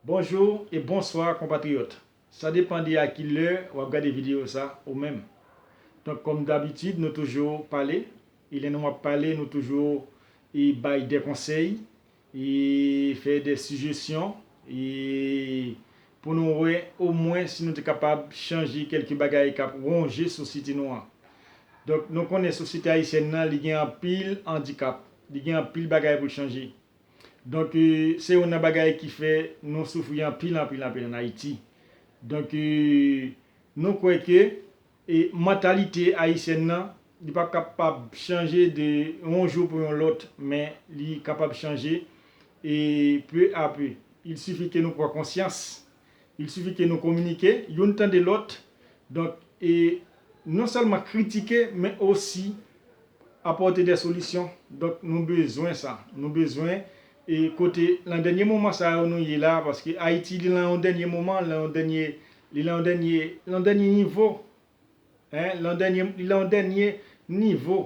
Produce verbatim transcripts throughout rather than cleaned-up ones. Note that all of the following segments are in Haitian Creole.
Bonjou e bonswa konpatriyòt. Sa depann de a ki lè w ap gade videyo sa ou menm. Donk kòm dabitid nou toujou pale, e lè nou ap pale nou toujou e bay de konsèy, e fè de sijesyon, e pou nou wè omwen si nou te kapab chanje kèlke bagay k ap wonje sosyete nou an. Donk nou konnen sosyete ayisyèn nan li gen anpil andikap, li gen anpil bagay pou l chanje. Donk se youn nan bagay ki fè nou soufri anpil anpil anpil ann Ayiti. Donk nou kwè ke e mantalite ayisyèn nan li p ap kapab chanje de yon jou pou yon lòt, men li kapab chanje e peu à peu. Il suffit ke nou pran konsyans, il suffit ke nou kominike youn tande lòt. Donk e non sèlman kritike men osi apòte de solisyon. Donk nou bezwen sa, nou bezwen e kote lan dènye moman sa yo nou ye la, paske Ayiti li lan yon dènye moman, lan yon dènye, li lan yon dènye, lan dènye nivo. Hein, lan dènye, li lan yon dènye nivo.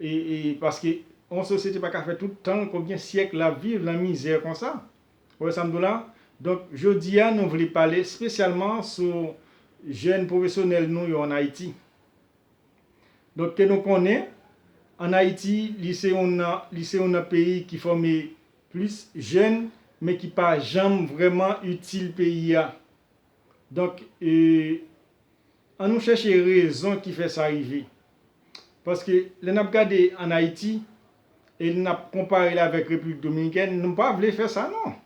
E, e paske yon sosyete pa ka fè tout tan konbyen syèk l ap viv lan mizè konsa. Ou wè sa m di w la? Donk jodi a nou vle pale espesyalman sou jèn pwofesyonèl nou yo ann Ayiti. Donk ke nou konnen ann Ayiti li se youn nan, li se youn nan peyi ki fòme plis jèn men ki pa janm vrèman itil peyi a. Donk e ann nou chèche rezon ki fè sa rive. Paske lè n ap gade ann Ayiti e n ap konpare l avèk Repiblik Dominikèn, nou pa vle fè sa non.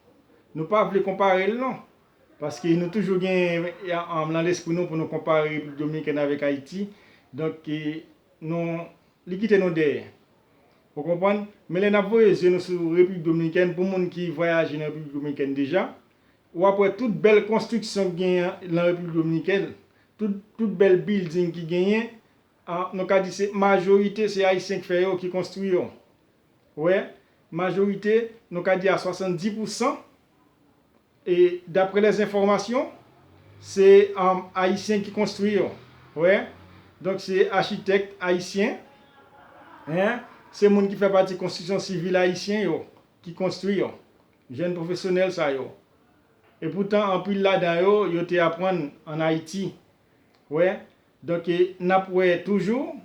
Nou pa vle konpare l non. Paske nou toujou gen lan lespri nou pou nou konpare Repiblik Dominikèn avèk Ayiti. Donk e nou, li kite nou dèyè. Ou konprann? Men lè n ap voye zye nou sou Repiblik Dominikèn, pou moun ki vwayaje nan Repiblik Dominikèn deja, w ap wè tout bèl konstriksyon ki genyen lan Repiblik Dominikèn, tout, tout bèl bilding ki genyen, nou ka di se majorite se Ayisyen k fè yo, ki konstwi yo. Ou wè, majorite, nou ka di a swasanndis pousan, e daprè lèzenfòmasyon, se Ayisyen ki konstwi yo. Ou wè, donk se achitèk ayisyen, hein, se moun ki fè pati konstriksyon sivil ayisyen yo ki konstwi yo. Jèn pwofesyonèl sa yo. E poutan anpil ladan yo, yo te aprann ann Ayiti. Ou wè, donk e n ap wè toujou,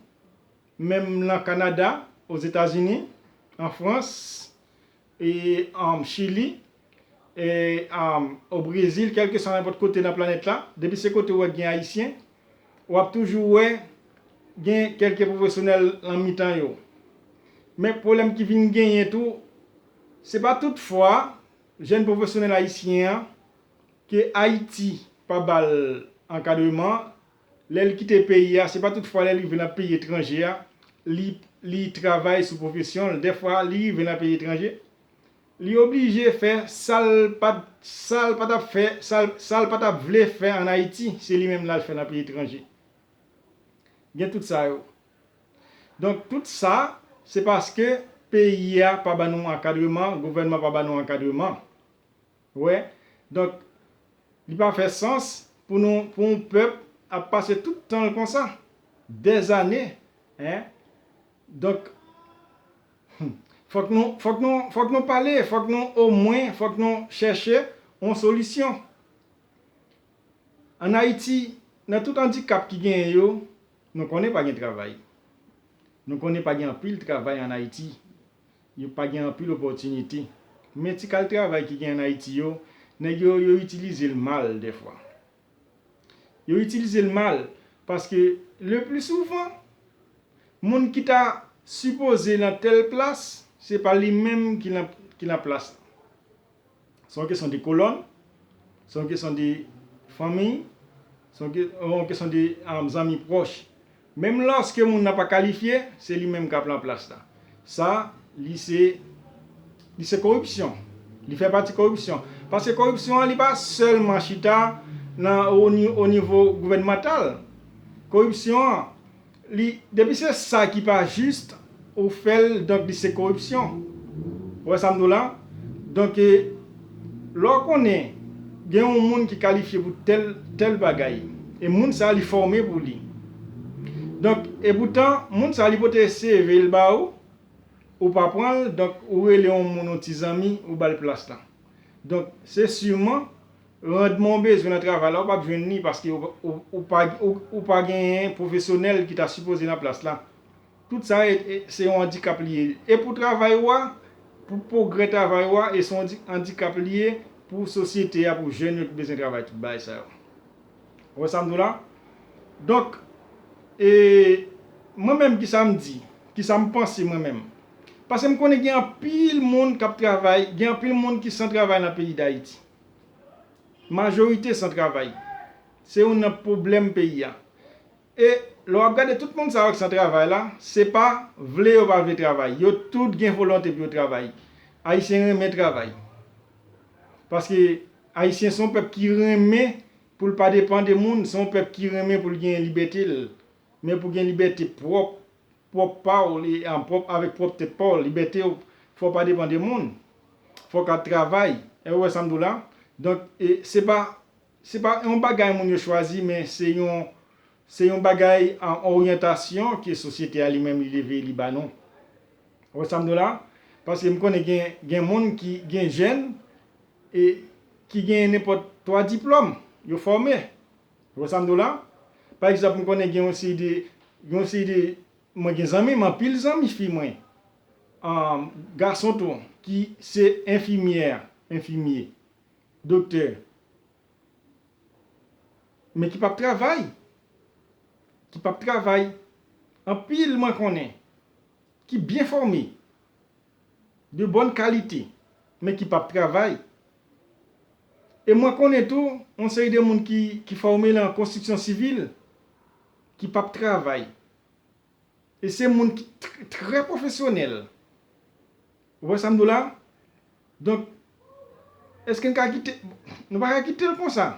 menm lan Kanada, Ozetazini, an Frans, e an Chili, e o Brezil, kèlkeswa nenpòt kote nan planèt la, depi se kote ou wè gen Ayisyen, w ap toujou wè gen kèlke pwofesyonèl lan mitan yo. Men pwoblèm ki vin genyen tou, se pa tout fwa jèn pwofesyonèl ayisyen an ke Ayiti pa ba l ankadreman, lè l kite peyi a, se pa tout fwa lè l rive nan peyi etranje a, li, li travay sou pwofesyon l. Dèfwa, li rive nan peyi etranje, li oblije fè sa l pa t, sa l pa t ap fè, sa l, sa l pa t ap vle fè ann Ayiti, se li menm l al fè nan peyi etranje. Gen tout sa yo. Donk, tout sa, se paske peyi a pa ban nou ankadreman, gouvènman pa ban nou ankadreman. Ou wè? Donk, li pa fè sans pou nou, pou yon pèp ap pase tout tan l konsa, dèzane, hein? Donk, fòk nou, fòk nou, fòk nou pale, fòk nou omwen, fòk nou chèche yon solisyon. Ann Ayiti, nan tout andikap ki genyen yo, nou konnen pa gen travay. Nou konnen pa gen anpil travay ann Ayiti. Yo pa gen anpil opòtinite. Men ti kal travay ki gen ann Ayiti yo, nèg yo, yo itilize l mal dèfwa. Yo itilize l mal, paske le pli souvan, moun ki ta sipoze lan tèl plas, se pa li menm ki lan, ki lan plas la. Se yon kesyon de kolòn, se yon kesyon de fanmi, se yon ke-, yon kesyon de zanmi pwòch. Menm lòske moun nan pa kalifye, se li menm k ap lan plas la. Sa, li se, li se koripsyon. Li fè pati koripsyon. Paske koripsyon an, li pa sèlman chita nan, o ni-, o nivo gouvènmantal. Koripsyon an, li, depi se sa ki pa jis, ou fè l, donk li se koripsyon. Ou wè sa m di w la? Donk, e, lè w konnen gen yon moun ki kalifye pou tèl, tèl bagay, e moun sa a li fòme pou li. Donk, e poutan, moun sa a li pote C V l ba ou, ou pa pran l, donk ou rele yon moun, yon ti zanmi, ou ba l plas la. Donk, se siman randman w bezwen nan travay la, ou p ap jwenn li paske ou, ou, ou pa, ou, ou pa genyen pwofesyonèl ki ta sipoze nan plas la. Tout sa e, e, se yon andikap li ye. E pou travay ou a, pou pwogrè travay ou a, e se yon di- andikap li ye pou sosyete a, pou jèn yo ki bezwen travay, tout bagay sa yo. Ou wè sa m di w la? Donk, e, mwen menm, ki sa m di? Ki sa m panse mwen menm? Paske m konnen gen anpil moun k ap travay, gen anpil moun ki san travay nan peyi Dayiti. Majorite san travay. Se youn nan pwoblèm peyi a. E lè w ap gade tout moun sa yo ki san travay la, se pa vle yo pa vle travay. Yo tout gen volonte pou yo travay. Ayisyen renmen travay. Paske Ayisyen se yon pèp ki renmen pou l pa depann de moun, se yon pèp ki renmen pou l gen libète l. Men pou gen libète pwòp, pwòp pa w, li, an pwòp, avèk pwòp tèt pa w, libète w, fò w pa depann de moun. Fò w ka travay. E ou wè sa m di w la? Donk, e, se pa, se pa yon bagay moun yo chwazi, men se yon, se yon bagay an oryantasyon ke sosyete a li menm li leve, li ba nou. Ou wè sa m di w la? Paske m konnen gen, gen moun ki, gen jèn, e, ki gen nenpòt twa diplòm, yo fòme. Ou wè sa m di w la? Pa egzanp, m konnen gen yon seri de, gen yon seri de, mwen gen zanmi m, anpil zanmi fi mwen, um, gason tou, ki se enfimyè, enfimye, doktè, men ki p ap travay. Ki p ap travay. Anpil mwen konnen, ki byen fòme, de bòn kalite, men ki p ap travay. E mwen konnen tou, yon seri de moun ki, ki fòme nan konstriksyon sivil, ki p ap travay. E se moun ki tr- trè pwofesyonèl. Ou wè sa m di w la? Donk, èske n ka kite, nou pa ka kite l konsa.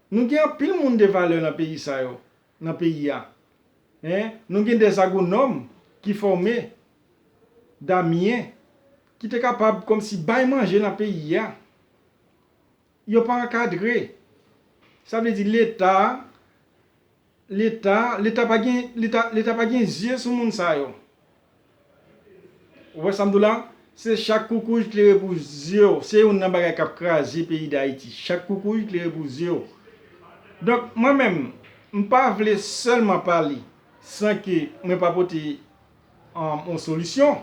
Nou gen anpil moun de valè nan peyi sa yo, nan peyi a. Hein? Nou gen de agonòm ki fòme, damyen, ki te kapab kòmsi bay manje nan peyi a. Yo pa ankadre. Sa vle di Leta, Leta, Leta pa gen, Leta, Leta pa gen zye sou moun sa yo. Ou wè sa m di w la? Se chak koukouy klere pou zye w. Se youn nan bagay k ap kraze peyi Dayiti. Chak koukouy klere pou zye w. Donk, mwen menm, m pa vle sèlman pale san ke mwen pa pote, um, yon solisyon.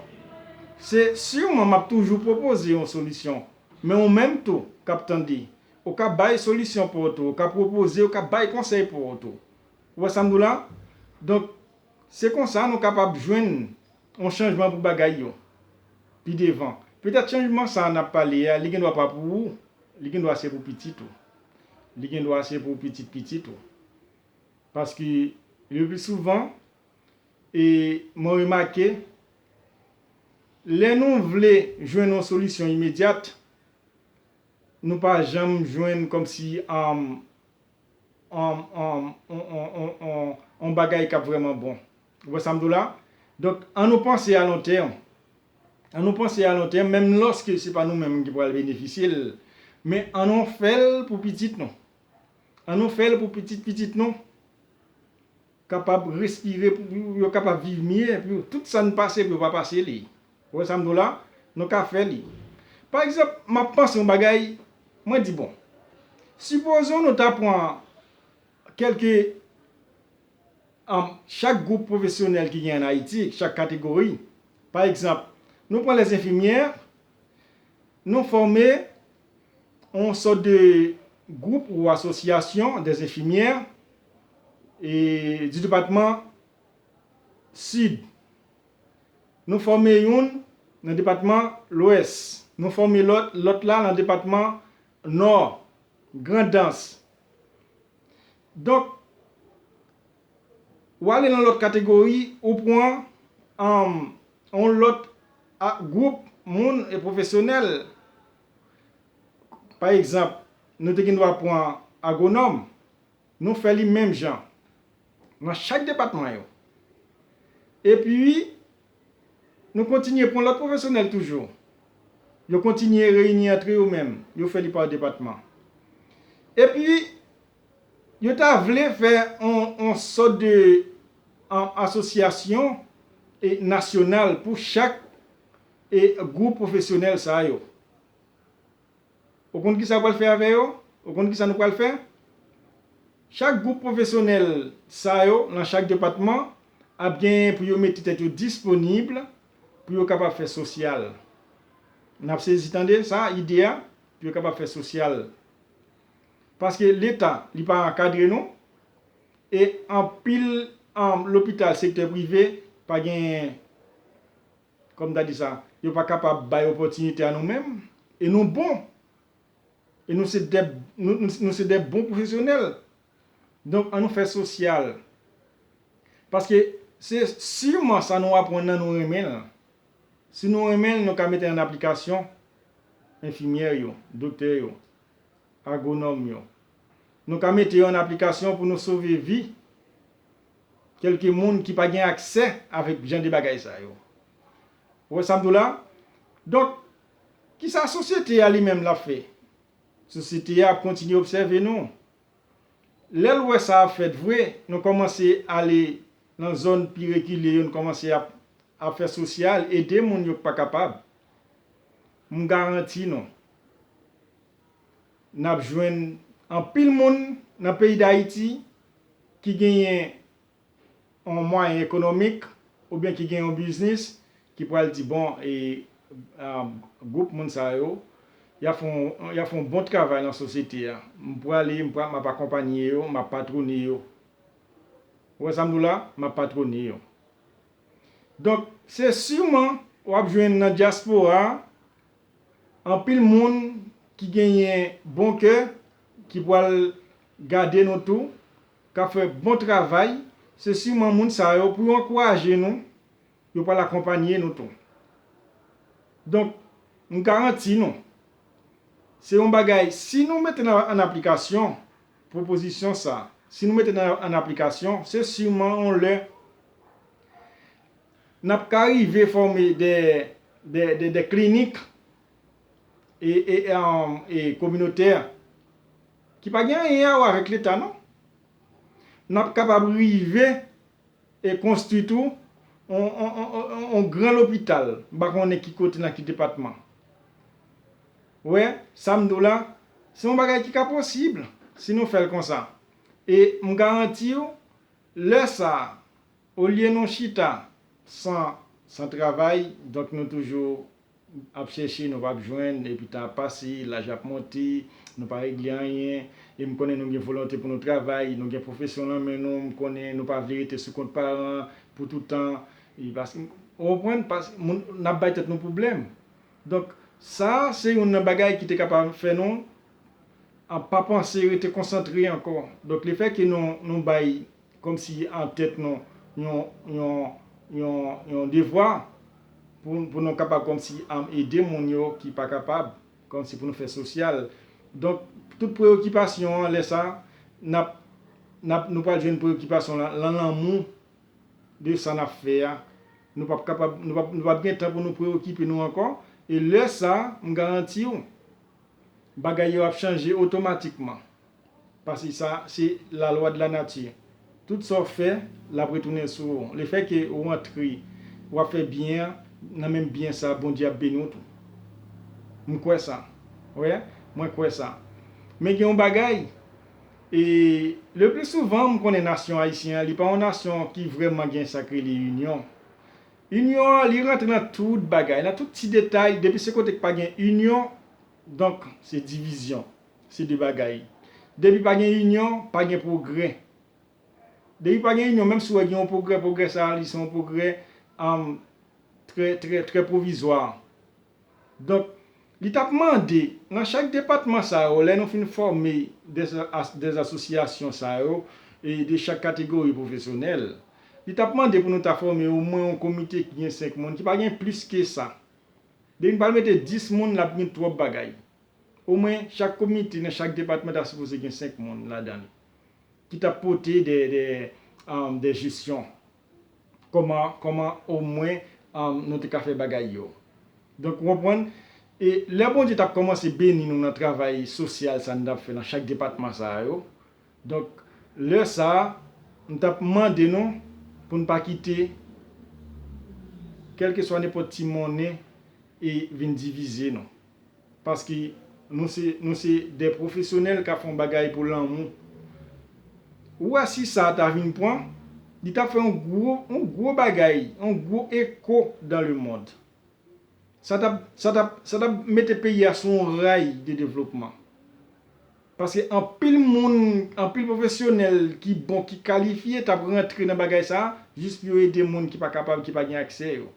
Se siman m ap toujou pwopoze yon solisyon. Men ou menm tou k ap tande, ou ka bay solisyon pou ou tou, ou ka pwopoze, ou ka bay konsèy pou ou tou. Ou wè sa m di w la? Donk, se konsa nou kapab jwenn yon chanjman pou bagay yo pi devan. Petèt chanjman sa a n ap pale a, li gen dwa pa pou ou, li gen dwa se pou pitit ou. Li gen dwa se pou pitit pitit ou. Paske, le pli souvan, e mwen remake, lè nou vle jwenn yon solisyon imedyat, nou pa janm jwenn kòmsi, um, um, um, on, on, on, on, on bagay k ap vrèman bon. Ou wè sa m di w la? Donk, an nou panse a lon tèm. An nou panse a lon tèm, menm lòske se pa nou menm ki pral benefisye l. Men an nou fè l pou pitit nou. An nou fè l pou pitit pitit nou. Kapab respire, pou yo kapab viv mye, pou tout sa n pase, pou yo pa pase li. Ou wè sa m di w la? Nou ka fè li. Pa egzanp, m ap panse yon bagay, mwen di, bon, sipozon nou ta pran kèlke, um, chak gwoup pwofesyonèl ki gen ann Ayiti, chak kategori. Pa egzanp, nou pran lèzenfimyè, nou fòme yon sòt de gwoup ou asosyasyon dèzenfimyè e di depatman Sid. Nou fòme youn nan depatman Lwès. Nou fòme lòt, lòt la nan depatman Nò, Grandans. Donk, ou ale nan lòt kategori, ou pran, um, yon lòt a, gwoup moun e pwofesyonèl. Pa egzanp, nou te gen dwa pran agwonòm, nou fè li menm jan nan chak depatman yo. Epi, nou kontinye pran lòt pwofesyonèl toujou. Yo kontinye reyini antre yo menm, yo fè li pa depatman. Epi, yo ta vle fè on, on sòt de, an, asosyasyon e nasyonal pou chak e gwoup pwofesyonèl sa yo. Ou konn kisa w pral fè avè yo? Ou konn kisa nou pral fè? Chak gwoup pwofesyonèl sa yo nan chak depatman ap genyen pou yo mete tèt yo disponib pou yo kapab fè sosyal. N ap sezi tande sa, ide a, pou yo kapab fè sosyal. Paske Leta, li pa ankadre nou, e anpil, um, lopital sektè prive pa genyen, kòm ta di sa, yo pa kapab bay opòtinite a nou menm, e nou bon. E nou se de, nou, nou, nou se de bon pwofesyonèl. Donk, ann nou fè sosyal. Paske se siman sa nou aprann nan nou renmen l. Si nou renmen l, nou ka mete an aplikasyon enfimyè yo, doktè yo, agwonòm yo. Nou ka mete yo an aplikasyon pou nou sove vi kèlke moun ki pa gen aksè avèk jan de bagay sa yo. Ou wè sa m di w la? Donk, kisa sosyete a li menm l ap fè? Sosyete a ap kontinye obsève nou. Lè l wè sa ap fèt vre, nou kòmanse ale nan zòn pi rekile yo, nou kòmanse ap, ap fè sosyal, ede moun yo k pa kapab. M garanti nou, n ap jwenn anpil moun nan peyi Dayiti ki genyen yon mwayen ekonomik oubyen ki gen yon biznis ki pral di, bon, e, um, gwoup moun sa yo, y ap fè yon, y ap fè yon bon travay nan sosyete a. M prale, m pra-, m ap akonpanye yo, m ap patwone yo. Ou wè sa m di w la? M ap patwone yo. Donk, se siman w ap jwenn nan dyaspora a, anpil moun ki genyen bon kè, ki pral gade nou tou, k ap fè bon travay, se siman moun sa yo, pou yo ankouraje nou, yo pral akonpanye nou tou. Donk, m garanti nou, se yon bagay, si nou mete nan, an aplikasyon pwopozisyon sa, si nou mete nan, an aplikasyon, se siman yon lè n ap ka rive fòme de, de, de, de klinik e, e, e, um, e kominotè ki pa gen anyen a wè avèk Leta, non. N ap kapab rive e konstwi tou on, on, on, on, on gran lopital, m pa konnen ki kote, nan ki depatman. Wè, sa m di w la, se yon bagay ki ka posib si nou fè l konsa. E m garanti w, lè sa a, olye nou chita san, san travay, donk nou toujou ap chèche, nou p ap jwenn, epi tan ap pase, laj ap monte, nou pa regle anyen, e m konnen nou gen volonte pou nou travay, nou gen pwofesyon nan men nou, m konnen nou pa vle rete sou kont paran pou toutan, e paske, ou konprann, paske moun, n ap bay tèt nou pwoblèm. Donk, sa a, se youn nan bagay ki te kapab fè nou an pa panse rete konsantre ankò. Donk, lefètke nou, nou bay kòmsi an tèt nou yon, yon, yon, yon devwa pou, pou nou kapab kòmsi, um, ede moun yo ki pa kapab, kòmsi pou nou fè sosyal. Donk, tout preyokipasyon an, lè sa, n ap, n ap, nou pral jwenn preyokipasyon lan, lan lanmou de sa n ap fè a. Nou p ap kapab, nou p ap, nou p ap gen tan pou nou preyokipe nou ankò. E lè sa, m garanti w, bagay yo ap chanje otomatikman. Paske sa, se lalwa de la nati. Tout sa w fè, l ap retounen sou ou. Lefètke ou antre, w ap fè byen an, nan menm byen sa, Bondye ap beni w tou. M kwè sa. Wè, mwen kwè sa. Men gen yon bagay, e le pli souvan, m konnen nasyon ayisyen an, li pa yon nasyon ki vrèman gen sa k rele inyon. Inyon an, li rantre nan tout bagay, nan tout ti detay, depi se kote k pa gen inyon, donk, se divizyon. Se de bagay. Depi pa gen inyon, pa gen pwogrè. Depi pa gen inyon, menm si w wè gen yon pwogrè, pwogrè sa a, li se yon pwogrè, um, trè, trè, trè pwovizwa. Donk, li t ap mande, nan chak depatman sa yo, lè nou fin fòme dè as-, dè asosyasyon sa yo, e de chak kategori pwofesyonèl, li t ap mande pou nou ta fòme omwen yon komite ki gen senk moun, ki pa gen plis ke sa. Depi n pral mete dis moun, l ap gen twòp bagay. Omwen, chak komite nan chak depatman ta sipoze gen senk moun ladan li, ki t ap pote de, de, um, de jesyon. Kòman, kòman omwen, um, nou te ka fè bagay yo. Donk, ou konprann? E lè Bondye t ap kòmanse beni nou nan travay sosyal sa n t ap fè nan chak depatman sa yo, donk, lè sa a, m t ap mande nou pou n pa kite kèlkeswa nenpòt ti monnen e vin divize nou. Paske Nou se, nou se de pwofesyonèl k ap fè yon bagay pou lanmou. Ou wè si sa ta vin pran, li t ap fè yon gwo, yon gwo bagay, yon gwo eko dans le monde. Sa t ap, sa t ap, sa t ap mete peyi a sou yon ray de devlopman. Paske anpil moun, anpil pwofesyonèl ki bon, ki kalifye, t ap rantre nan bagay sa a, jis pou yo ede moun ki pa kapab, ki pa gen aksè yo.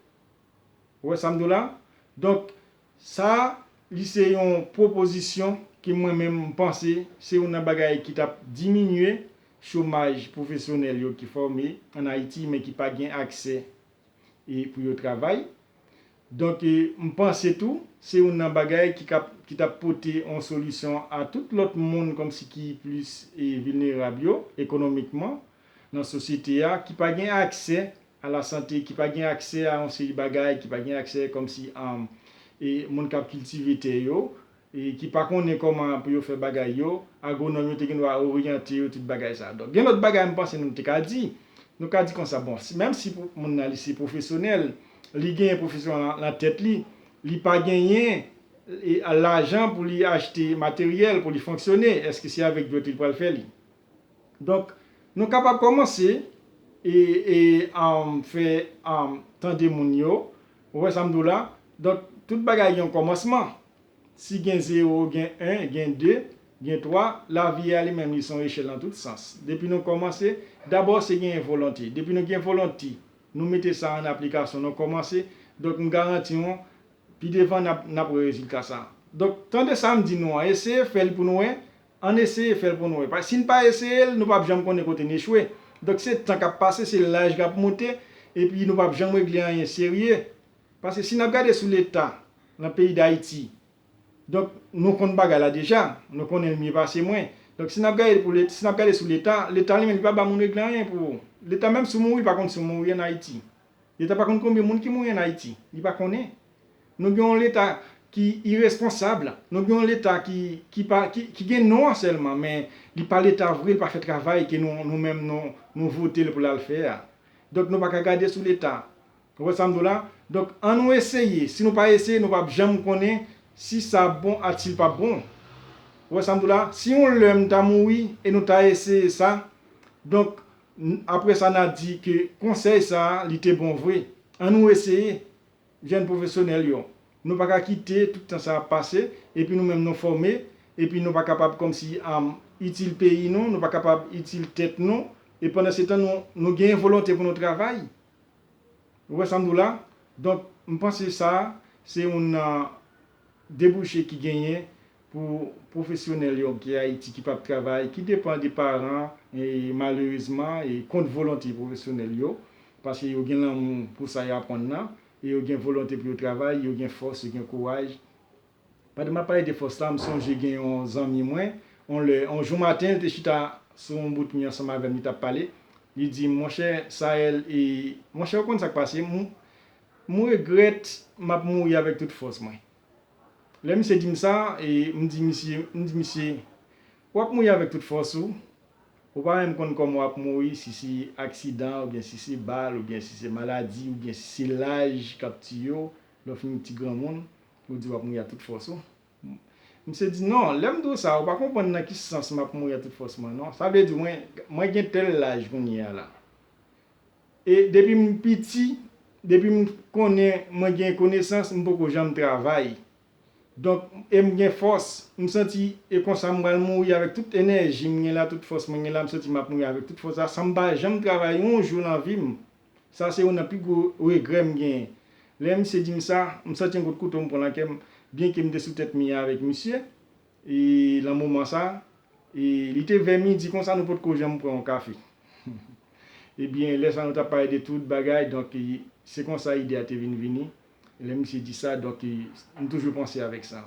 Ou wè sa m di w la? Donk, sa, li se yon pwopozisyon ke mwen menm m panse se youn nan bagay ki t ap diminye chomaj pwofesyonèl yo ki fòme ann Ayiti, men ki pa gen aksè e pou yo travay. Donk, e, m panse tou, se youn nan bagay ki kap, ki t ap pote yon solisyon a tout lòt moun kòmsi ki plis, e, vilnerab yo ekonomikman nan sosyete a, ki pa gen aksè a la sante, ki pa gen aksè a yon seri bagay, ki pa gen aksè kòmsi, um, e, moun k ap kiltive tè yo, e, ki pa konnen kòman pou yo fè bagay yo, agwonòm yo te gen dwa oryante yo, tout bagay sa. Donk, gen lòt bagay m panse nou te ka di. Nou ka di konsa, bon, si, menm si pou, moun nan li se pwofesyonèl, li genyen pwofesyon nan, nan tèt li, li pa genyen, e, lajan pou li achte materyèl pou li fonksyone, èske se avèk dwèt li pral fè li? Donk, nou kapab kòmanse e, e, um, fè, um, tande moun yo. Ou wè sa m di w la? Donk, tout bagay gen yon kòmansman. Si gen zewo, gen en, gen de, gen twa, lavi a li menm li se yon echèl nan tout sans. Depi nou kòmanse, dabò se gen volonte. Depi nou gen volonte, nou mete sa an aplikasyon, nou kòmanse, donk m garanti w, pi devan n ap, n ap wè rezilta sa. Donk, tande sa m di nou an, eseye fè l pou nou wè, ann eseye fè l pou nou wè. Paske si n pa eseye l, nou p ap janm konnen kote n echwe. Donk, se tan k ap pase, se laj k ap monte, epi nou p ap janm regle anyen serye. Paske si n ap gade sou Leta nan peyi Dayiti, donk, nou konn bagay la deja, nou konnen l mye pase mwen. Donk, si n ap gade pou Leta, si n ap gade sou Leta, Leta li menm li pa ba moun regle anyen pou ou. Leta menm si w mouri, li pa konn si w mouri ann Ayiti. Leta pa konn konbyen moun ki mouri ann Ayiti. Li pa konnen. Nou gen yon Leta ki iresponsab. Nou gen yon Leta ki, ki pa, ki, ki gen non an sèlman, men li pa Leta vre, li pa fè travay ke nou, nou menm nou, nou vote l pou l al fè a. Donk, nou pa ka gade sou Leta. Ou wè sa m di w la? Donk, ann nou eseye. Si nou pa eseye, nou p ap janm konnen si sa bon atsi l p ap bon. Ou wè sa m di w la? Si yon lè m ta mouri e nou ta eseye sa, donk, n-, apre sa, n a di ke konsèy sa a, li te bon vre. Ann nou eseye, jèn pwofesyonèl yo. Nou pa ka kite tout tan sa ap pase, epi nou menm nou fòme, epi nou pa kapab kòmsi, um, itil peyi nou, nou pa kapab itil tèt nou, e pandan se tan nou, nou genyen volonte pou nou travay. Ou wè sa m di w la? Donk, m panse sa, se youn nan debouche ki genyen pou pwofesyonèl yo ki Ayiti, ki p ap travay, ki depann de paran, e malerezman, e kont volonte pwofesyonèl yo, paske yo gen lanmou pou sa y aprann nan, e yo gen volonte pou yo travay, yo gen fòs, yo gen kouraj. Pandan m ap pale de fòs la, m sonje gen yon zanmi mwen, yon lè, yon jou maten, li te chita sou yon bout mi ansanm avè m, li t ap pale. Li di m, "Monchè Sael, e, monchè, ou konn sa k pase? M, m regrèt m ap mouri avèk tout fòs mwen." Lè misye di m sa, e, m di misye, m di misye, "W ap mouri avèk tout fòs ou. Ou pa menm konn kòman w ap mouri, si se aksidan, oubyen si se bal, oubyen si se maladi, oubyen si se laj k ap tiye w, lè w fin ti granmoun, ou di w ap mouri ak tout fòs ou." Misye di, "Non, lè m di w sa, ou pa konprann nan ki sans m ap mouri ak tout fòs mwen, non. Sa vle di, mwen, mwen gen tèl laj kounye a la. E depi m piti, depi m konnen mwen gen konesans, m poko janm travay. Donk, e m gen fòs, m santi, e konsa m pral mouri avèk tout enèji m gen la, tout fòs mwen gen la, m santi m ap mouri avèk tout fòs la, san m pa janm travay yon jou nan vi m. Sa se youn nan pi gwo regrè m genyen." Lè misye di m sa, m santi yon kout kouto m pran nan kè m, byenke m te sou tèt mi a avèk misye, e nan moman sa, e li te vè midi konsa, nou potko janm pran yon kafe. Ebyen, lè sa nou t ap pale de tout bagay, donk, e, se konsa ide a te vin vini. Lè misye di sa, donk, e, m toujou panse avèk sa.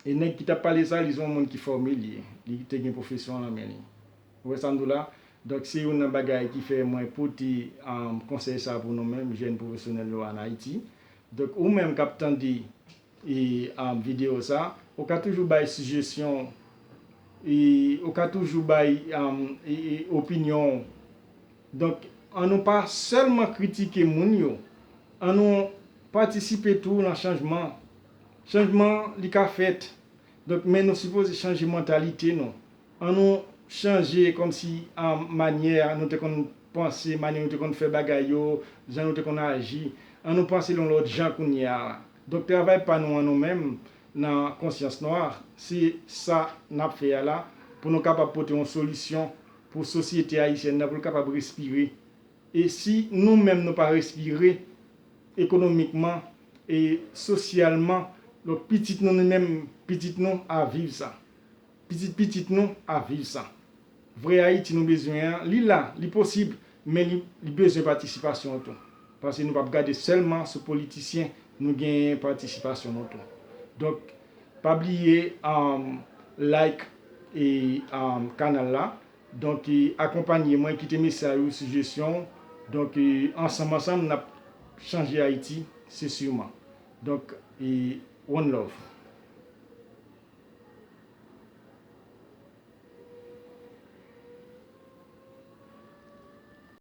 E nèg ki t ap pale sa, li se yon moun ki fòme li ye. Li te gen pwofesyon an nan men li. Ou wè sa m di w la? Donk, se youn nan bagay ki fè mwen pote, um, konsèy sa pou nou menm, jèn pwofesyonèl yo ann Ayiti. Donk, ou menm k ap tande, e, um, videyo sa, ou ka toujou bay sijesyon, e, ou ka toujou bay, um, e, e, opinyon w. Donk, ann nou pa sèlman kritike moun yo, ann nou patisipe tou nan chanjman. Chanjman, li ka fèt. Donk, men nou sipoze chanje mantalite nou. An nou chanje kòmsi an manyè nou te konn panse, manyè nou te konn fè bagay yo, jan nou te konn aji. An nou panse l yon lòt jan kounye a. Donk, travay pa nou an nou menm, nan konsyans nwa, se sa n ap fè a la, pou nou kapab pote yon solisyon pou sosyete ayisyèn nan, pou l kapab respire. E si nou menm nou pa respire ekonomikman e sosyalman, donk pitit nou, nou menm, pitit nou a viv sa. Pitit pitit nou a viv sa. Vrè Ayiti nou bezwen an, li la, li posib, men li, li bezwen patisipasyon nou tou. Paske nou p ap gade sèlman sou politisyen, nou genyen patisipasyon nou tou. Donk, pa bliye um, like e um, kanal la. Donk, e, akonpanye mwen, kite mesaj ou, sijesyon w. Donk, e, ansanm, ansanm, n ap chanje Ayiti, se siman. Donk, e, one love.